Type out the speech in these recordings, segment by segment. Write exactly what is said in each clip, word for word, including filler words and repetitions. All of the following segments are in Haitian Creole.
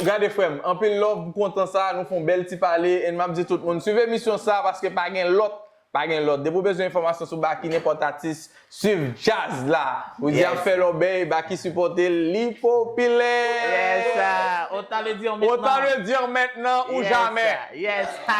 Gade frè m, anpil love, m kontan sa, nou fè yon bèl ti pale, and m ap di tout moun, swiv emisyon sa, paske pa gen lòt, pa gen lòt. Depi w bezwen enfòmasyon sou Baky, nenpòt atis, swiv djaz la. Ou di ap fè lòbèy, Baky sipòte l, li popilè. Yes, sir. Autant le dire maintenant. Autant le dire maintenant ou jamais. Yes, sir.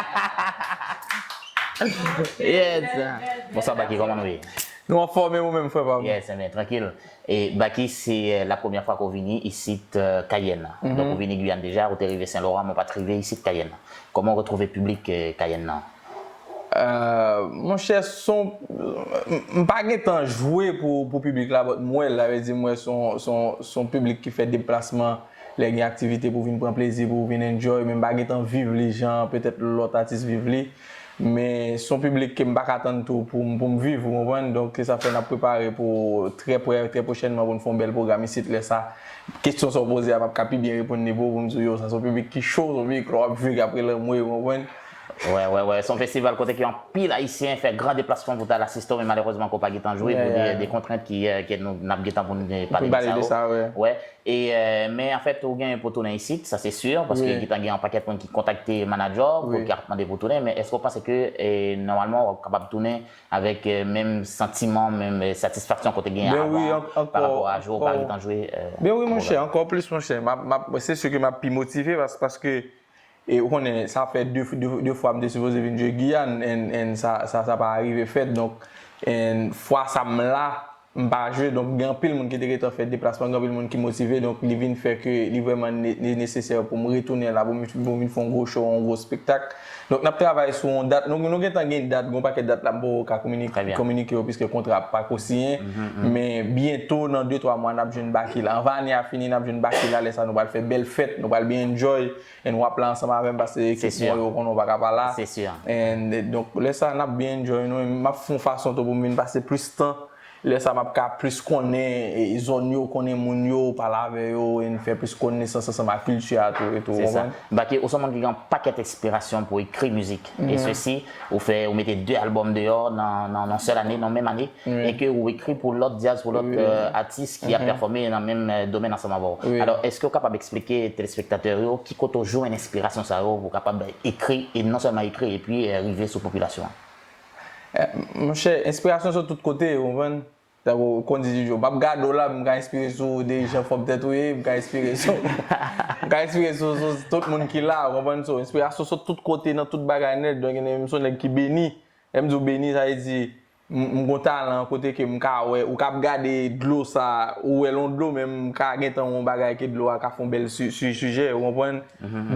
Yes, sir. Bonswa Baky, kòman nou ye? Nou anfòm, e ou menm, frè pa m? Yes, men trankil. E Baky, se euh, la premyè fwa ke w vini isit euh, Cayenne. Donk, ou vini Guyane deja, ou te rive Sen Loran, men w pa t rive isit Cayenne. Kòman w retwouve piblik euh, Cayenne nan? Euh, monchè, son, m m pa gentan jwe pou, pou piblik la, but m wè l, sa vle di m wè son, son, son piblik ki fè deplasman lè gen aktivite pou vin pran plezi, pou vin enjoy, men m pa gentan viv li jan petèt lòt atis viv li. Men son piblik ke m pa ka tann tou pou m pou m viv, ou konprann? Donk se sa fè n ap prepare pou trè prè, trè pwochènman pou n fè yon bèl pwogram isit lè sa. Kesyon sa w poze a, m ap ka pi byen reponn li pou ou, pou m di w yo, sa se yon piblik ki cho, se yon piblik lè w ap jwe k ap rele anmwe, ou konprann? Wè, wè, wè. Se yon festival kote ke anpil Ayisyen fè gran deplasman pou ta al asiste w, men malerezman ke w pa gentan jwe pou de, de kontrent ki, euh, ke nou n ap gentan pou n pale de sa. Pou n pale de sa, wè. Wè. E, euh, men anfèt, ou genyen pou tounen isit, sa se si, paske gentan gen yon pakèt moun ki kontakte manadjè w, pou ki ap mande pou tounen, men èske w panse ke, eh, nòmalman, w ap kapab tounen avèk euh, menm santiman, menm euh, satisfaksyon ke w te genyen avan, pa rapò a jwe w pa gentan jwe? Euh, Ben wi, monchè, ankò plis, monchè. M ap, m ap, se si ke m ap pi motive pas, paske e, ou konnen, sa fè de, de, de fwa m te sipoze vin jwe Giyàn, and, and sa, sa, sa pa rive fèt. Donk, and fwa sa m la, m pa jwe. Donk, gen anpil moun ki te gentan fè deplasman, gen anpil moun ki motive. Donk, li vin fè ke li vrèman ne, ne, nesesè pou m retounen la, pou m, pou m vin fè yon gwo show, yon gwo spektak. Donk, n ap travay sou yon dat. Nou, nou gentan gen dat, gen yon pakèt dat la, m poko ka kominike, kominike yo, piske kontra a pako siyen. Men, byento, nan de, twa mwa, n ap jwenn Baky la. Anvan ane a fini, n ap jwenn Baky la. Lè sa, nou pral fè bèl fèt, nou pral byen enjoy. And w ap la ansanm avè m, paske ekip mwen yo konnen w pa ka pa la. Se si. And, eh, donk, lè sa, n ap byen enjoy nou. M ap fè yon fason tou pou m vin pase plis tan. Lè sa, m ap ka plis konnen, eh, zòn yo, konnen moun yo, pale avè yo, and fè plis konesans ansanm ak kilti a tou, e tou, ou konprann? Baky, ou se yon moun ki gen yon pakèt enspirasyon pou ekri mizik. E sesi, ou fè, ou mete de albòm deyò nan, nan, nan sèl ane, nan menm ane, e ke ou ekri pou lòt djaz, pou lòt euh, atis ki ap pèfòme nan menm euh, domèn ansanm avè w. Alò, èske w kapab eksplike telespektatè yo ki kote w jwenn enspirasyon sa yo pou w kapab ekri, e non sèlman ekri, epi euh, rive sou popilasyon an? Eh, monchè, enspirasyon sot tout kote, ou konprann? Tankou, kon di Didjo, m ap gade w la, m ka enspire sou de jan fòm tèt ou ye, m ka enspire sou, m ka enspire sou, sou tout moun ki la, ou konprann? So, enspirasyon sot tout kote, nan tout bagay nèt. Donk, m se yon nèg ki beni. Lè m di w beni, sa vle di, m m gon talan kote ke m ka wè, ou ka ap gade dlo sa, ou wè l yon dlo, men m ka gentan wè yon bagay ke dlo a ka fè yon bèl su, su, sijè, ou konprann?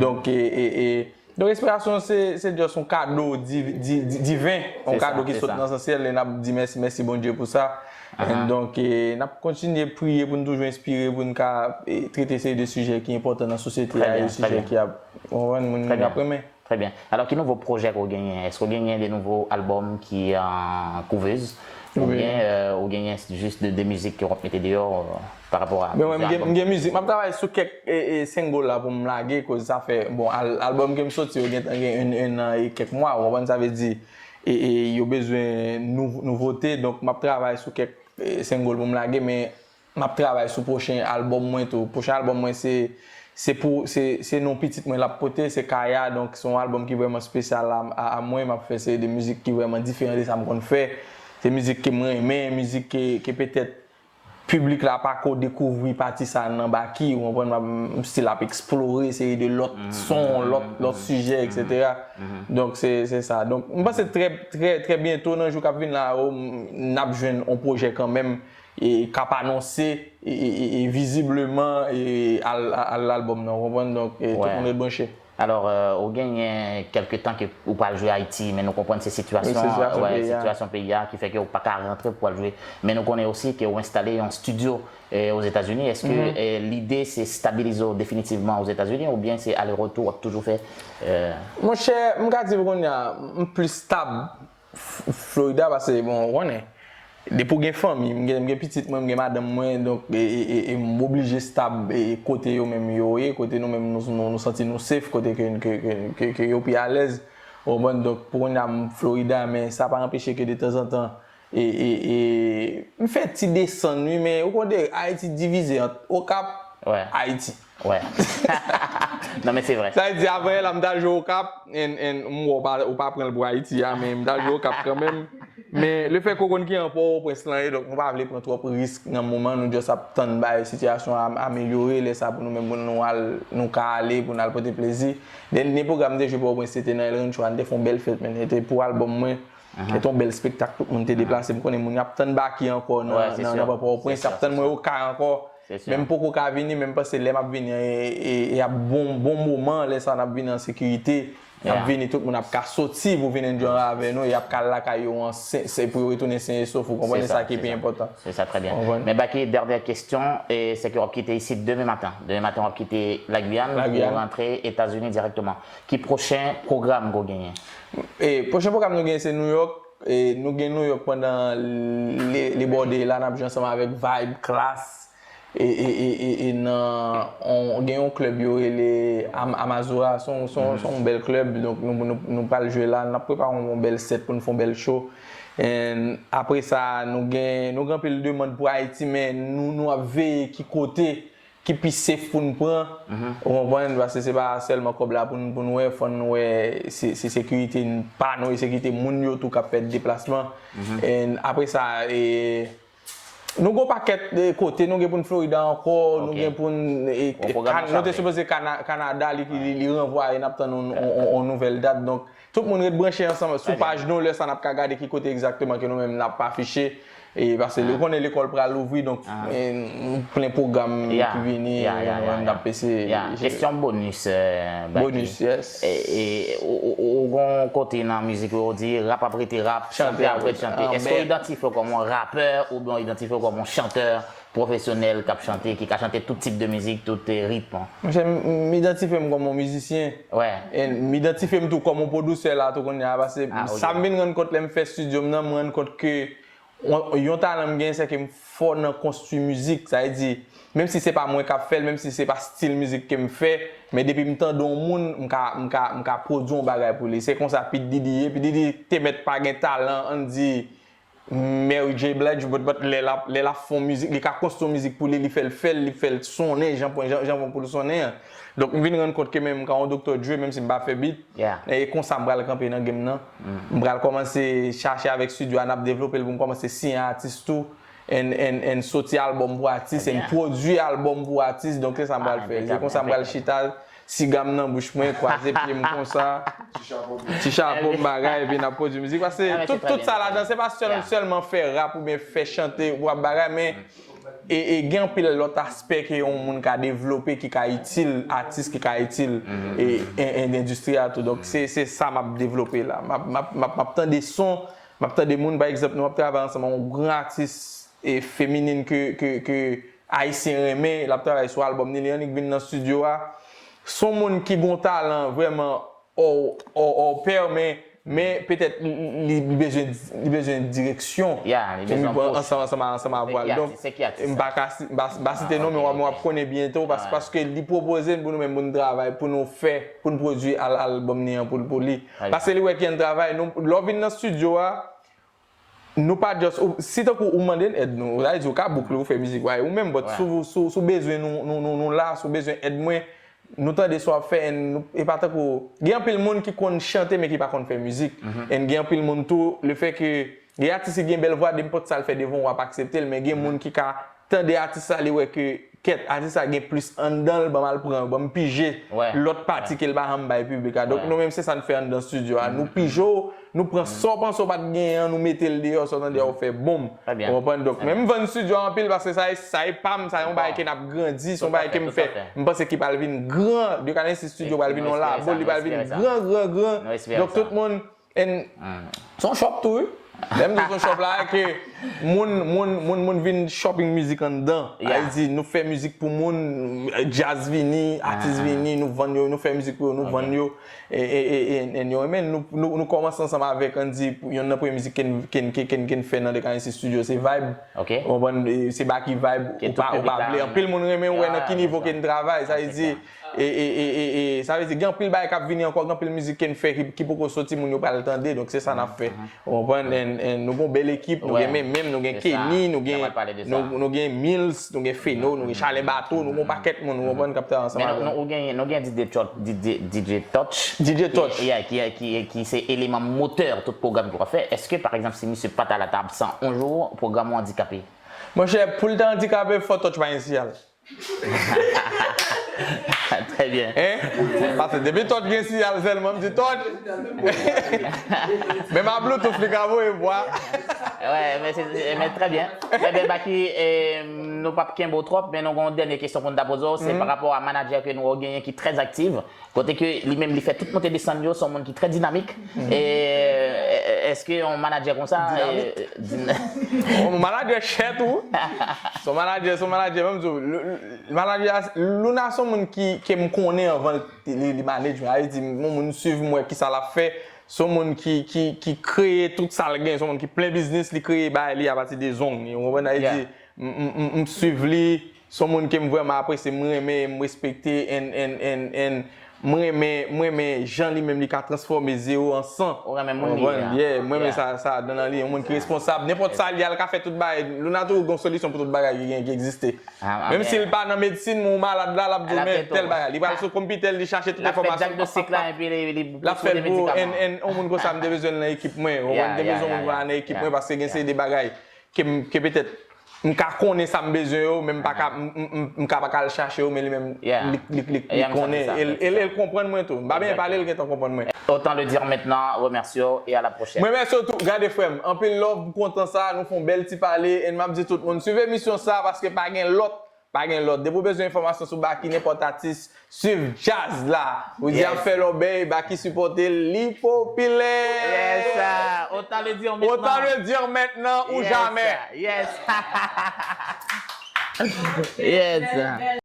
Donk, e, e, e, Donk, enspirasyon se, se just yon kado di, di, di, diven, yon kado ki sot nan syèl, e n ap di mèsi, mèsi Bondye pou sa. And donk, e, n ap kontinye priye pou n toujou enspire, pou n ka e, trete seri de sijè ki enpòtan nan sosyete a, e sijè ki ap, ou konprann, moun ap renmen. Trè byen. Alò, ki nouvo pwojè ke w genyen? Èske w genyen de nouvo albòm ki an kouvèz? Oubyen euh, ou genyen jis de, de mizik ke w ap mete deyò euh, pa rapò a. Men mwen, m gen, m gen mizik. M ap travay sou kèk e, e, single la pou m lage, koz sa fè, bon, al, albòm ke m soti, yo gentan gen en, en an e kèk mwa, ou konprann, sa vle di, e, e, yo bezwen nou, nouvote, donk m ap travay sou kèk e, single pou m lage, men m ap travay sou pwochen albòm mwen tou. Pwochen albòm mwen se, se pou, se, se non pitit mwen l ap pote, se Kaya, donk se yon albòm ki vrèman espesyal a, a, a mwen, m ap fè seri de mizik ki vrèman diferan de sa m konn fè. Se mizik ke m renmen, mizik ke, ke petèt piblik la pako dekouvri pati sa nan Baky, ou konprann, m ap, m still ap eksplore seri de lòt son, lòt, lòt sijè, et cetera. Donk se, se sa. Donk m panse trè, trè, trè byento nan jou k ap vin la yo, m, n ap jwenn yon pwojè kanmenm, e k ap anonse, e, e, e, e vizibleman, e al, al albòm nan, ou konprann? Donk e tout moun ret branche. Alò, euh, ou genyen kèlke tan ke ou pral jwe Ayiti, men nou konprann se sitiyasyon, Sitiyasyon wè, peyi a. Sitiyasyon peyi a ki fè ke ou pa ka rantre pou al jwe. Men nou konnen osi ke ou enstale yon estidyo euh, Ozetazini. Èske euh, lide se stabilize w definitivman Ozetazini oubyen se ale retou w ap toujou fè? Euh, Monchè, m ka di w kounye a, m plis stab F- Florida, paske, bon, ou konnen, depi w gen fanmi, m gen, m gen pitit mwen, m gen madanm mwen, donk, e, e, e, e m oblije stab e, kote yo menm yo ye, kote nou menm nou, nou, nou santi nou safe, kote ke, ke, ke, ke, ke yo pi alèz. Ou konprann? Donk, pou kounye a, m Florida, men sa pa anpeche ke detanzantan, e, e, e, m fè ti desann, wi, men ou konnen Ayiti divize ant Okap, Wè. Ayiti. Wè. Non, men se vre. Sa vle di, avan yè la, m t al jwe Okap, and, and, m wè w pa, ou pa pran l pou Ayiti a, men m t al jwe Okap kanmenm. Men, lefètke w konn ki jan Pòtoprens lan ye, donk nou pa vle pran twòp risk nan moman, nou just ap tann bay sitiyasyon an amelyore, lè sa pou nou menm, pou nou al, nou ka ale, pou n al pote plezi. Dènye pwogram m te jwe Pòtoprens, se te nan El Rancho a, n te fè yon bèl fèt, men, se te pou albòm mwen. Se te yon bèl spektak, tout moun te deplase. M konnen moun y ap tann Baky ankò nan, nan, nan Pòtoprens, y ap tann mwen Okay ankò. Men m poko ka vini, men m panse lè m ap vini an, e, e, e ap bon, bon moman, lè sa n ap vini an sekirite, y ap vini, tout moun ap ka soti pou vin enjoy avè nou, y ap ka al lakay yo an sen, se pou yo retounen sen e sof, ou konprann, se sa ki pi enpòtan. Se sa, trè byen. Men Baky, dènyè kesyon, e, se ke w ap kite isit demen maten. Demen maten, w ap kite Lagwiyàn pou w rantre Etazini dirèkteman. Ki pwochen pwogram ke w genyen? E, pwochen pwogram nou genyen se New York. E, nou gen New York pandan le, le bòde la, n ap jwe ansanm avèk Vibe Class. E, e, e, e, e nan, on, gen yon klèb yo rele Am, Amazura, se yon, se yon, se yon bèl klèb, donk nou, nou, nou pral jwe la, n ap prepare yon, yon bèl sèt pou n fè yon bèl show. And apre sa, nou gen, nou gen anpil demann pou Ayiti, men nou, nou ap veye ki kote ki pi safe pou n pran. Ou konprann? Paske se pa sèlman kòb la pou n, pou n wè, fò n wè se, se sekirite n pa nou, e sekirite moun yo tou k ap fè deplasman. And apre sa, e, nou gen yon pakèt de kote, nou gen pou n Florida ankò, nou gen pou n, e, nou te sipoze Kana-, Kanada, li, li, li ranvwaye, n ap tann yon, yon, yon, yon nouvèl dat. Donk, tout moun ret branche ansanm sou paj nou, lè sa n ap ka gade ki kote egzakteman ke nou menm n ap afiche. E paske ou konnen lekòl pral louvri, donk, e, nou plen pwogram ki vini, nou menm n ap eseye jere. Kesyon bonis, e, Baky. Bonis, yes. E, e, ou, ou, ou gon kote nan mizik ou di rap ap rete rap, chante ap ret chante. Èske w idantifye w kòm yon rapè oubyen w idantifye w kòm yon chantè pwofesyonèl k ap chante, ki ka chante tout tip de mizik, tout, e, ritm? Monchè, m, m idantifye m kòm yon mizisyen. E m idantifye m tou kòm yon pwodisè la tou kounye a, paske sa m vin rann kont lè m fè estidyo m nan, m rann kont ke yon, yon talan m gen, se ke m fò nan konstwi mizik. Sa vle di, menm si se pa mwen k ap fè l, menm si se pa stil mizik ke m fè, men depi m tande yon moun, m ka, m ka, m ka pwodui yon bagay pou li. Se konsa P Diddy ye. P Diddy te mèt pa gen talan, ann di, Mary J. Blige, but, but lè l ap, lè l ap fè yon mizik, li ka konstwi yon mizik pou li, li fè l fè l, li fè l sonnen jan, jan, jan pou l sonnen an. Donk, m vin rann kont ke menm m ka yon Doktor Dre, menm si m pa fè beat, e konsa m pral kanpe nan game nan. M pral kòmanse chache avèk estidyo a, n ap devlope l pou m kòmanse siyen atis tou, and, and, and soti albòm pou atis, and pwodui albòm pou atis. Donk, se sa m pral fè. Se konsa m pral chita, siga m nan bouch mwen, kwaze pye m konsa, ti chapo m bagay, epi n ap pwodui mizik. Paske tout, tout sa ladan, se pa sèl, sèlman fè rap oubyen fè chante ou ap bagay, men e, e gen anpil lòt aspè ke yon moun ka devlope, ki ka itil atis, ki ka itil e, e, e endistri a tou. Donk, se, se sa m ap devlope la. M ap, m ap, m ap, m ap tande son, m ap tande moun, pa egzanp, nou ap travay ansanm ak yon gran atis e feminin ke, ke, ke Ayisyen renmen, l ap travay sou albòm ni, li annik vin nan estidyo a. Se yon moun ki gon talan vrèman hors, hors, hors pair, men, men petèt li, li, li bezwen, li bezwen direksyon. Ansanm, ansanm, ansanm avè l. Donk, m pa ka si-, m pa, m pa site non, men w ap, w ap konnen byento, pas-, paske li pwopoze n pou nou menm, pou n travay, pou nou fè, pou n pwodui al-, albòm ni an pou, pou li. Paske li wè ki jan n travay. Nou, lè w vin nan estidyo a, nou pa just, ou, si tankou ou mande n èd nou, sa vle di ou ka book li, ou fè mizik, ou menm, but si w, si w, si w bezwen nou, nou, nou, nou la, si w bezwen èd mwen, nou tande sa w ap fè, and nou, e pa tankou, gen anpil moun ki konn chante, men ki pa konn fè mizik. And gen anpil moun tou, lefètke, gen atis ki gen bèl vwa, nenpòt sa l fè devan w, w ap aksepte l, men gen moun ki ka tande atis sa, li wè ke kèt, atis sa gen plis anndan l, ban m al pran, ban m pije lòt pati ke l pa janm bay piblik la. Donk, nou menm, se sa n fè anndan estidyo a. Nou pije w, nou pran sa w panse w pa t genyen an, nou mete l deyò, sa w tande a, ou fè bonm. Ou konprann? Donk, men m vann estidyo a anpil, paske sa e, sa e pa m, sa e yon bagay ke n ap grandi, se yon bagay ke m fè, m panse ki pral vin gran, de Kanesis Studio pral vin yon labo, li pral vin gran, gran, gran. Donk, tout moun, And se yon shop tou, wi. Lè m di se yon shop la, ke moun, moun, moun, moun vin shopping mizik anndan. Sa vle di, nou fè mizik pou moun, djaz vini, atis vini, nou vann yo, nou fè mizik pou yo, nou vann yo. E, e, e, e, and yo renmen, nou, nou, nou kòmanse ansanm avèk, ann di, youn nan premye mizik ke n, ke n, ke, ke n, ke n fè nan Dekanis Studio, se Vibe. Ou konprann, e, se Baky Vibe, ou pa, ou pa vle. Anpil moun renmen wè nan ki nivo ke n travay. Sa vle di, e, e, e, e, e, E sa vle di, gen anpil bagay k ap vini ankò, gen anpil mizik ke n fè ki, ki poko soti, moun yo pral tande, donk se sa n ap fè. Ou konprann? And, and nou gen yon bèl ekip, nou gen Menmenm, nou gen Kenny, nou gen, nou, nou gen Mills, nou gen Feno, nou gen Chalen Bato, nou gen yon pakèt moun, ou konprann, k ap travay ansanm avè nou. Men nou, nou, ou gen, nou gen D J Touch, D J, D J Touch. D J Touch. Ki, yeah, ki, ki, ki se eleman motè tout pwogram ke w ap fè. Èske, pa egzanp, si misye pa ta la, ta absan yon jou, pwogram ou andikape? Monchè, pou l ta andikape, fò Touch pa gen siyal. Trè byen. Hein? Paske depi Touch gen siyal sèlman, m di Touch. Menm a Bluetooth li ka voye vwa. Wè, men se, men trè byen. Trè byen, Baky, eh, nou p ap kenbe w twòp, men nou gen yon dènye kesyon pou n ta poze w, se pa rapò a manadjè ke nou genyen ki trè aktif. Kote ke li menm, li fè tout monte desann yo, se yon moun ki trè dinamik. E, e, e, èske yon manadjè konsa, e, din- Yon manadjè chè tou. Se yon manadjè, se yon manadjè, menm di w, l-, l-, manadjè a, Luna se yon moun ki, ke m konnen anvan li, li manage mwen. Sa vle di, yon moun swiv mwen, kisa l ap fè. Se yon moun ki, ki, ki kreye tout sa l gen. Se yon moun ki plen biznis, li kreye bagay li apati de zong li. Ou konprann? Sa vle di, m, m, m, m swiv li. Se yon moun ke m vrèman apresye, m renmen, m respekte, and, and, and, and m renmen, m renmen jan li menm li ka transfòme zewo an san. Ou renmen moun li ye a. Yeah, m renmen sa, sa ladan nan li. Yon moun ki responsab. Nenpòt sa li a, l ka fè tout bagay. Luna toujou gen yon solisyon pou tout bagay ki gen, ki egziste. Menm si l pa nan medsin, men ou malad la, l ap di w, men tèl bagay. Li pral sou konpitè, li chache tout enfòmasyon. L ap fè diagnostik la, epi li, li, l ap fè l pou ou, and, and yon moun konsa, m te bezwen l nan ekip mwen. Ou konprann? M te bezwen yon moun konsa nan ekip mwen, paske gen seri de bagay ke m, ke petèt m ka konnen sa m bezwen yo, men m pa ka, m, m, m, m ka pa ka al chache yo, men li menm, li, li, li, li konnen. E l, e l, e l konprann mwen tou. M pa byen pale, l gentan konprann mwen. Autant le dire maintenant, remèsye w e à la prochaine. Mwen remèsye w tou. Gade frè m, anpil love, m kontan sa, nou fè yon bèl ti pale, and m ap di tout moun, swiv emisyon sa, paske pa gen lòt, pa gen lòt. Depi w bezwen enfòmasyon sou Baky, nenpòt atis, swiv djaz la. Ou di ap fè lòbèy, Baky sipòte l, li popilè. Yes, sir. Autant le dire maintenant. Autant le dire maintenant ou jamais. Yes, sir. Yes, sir.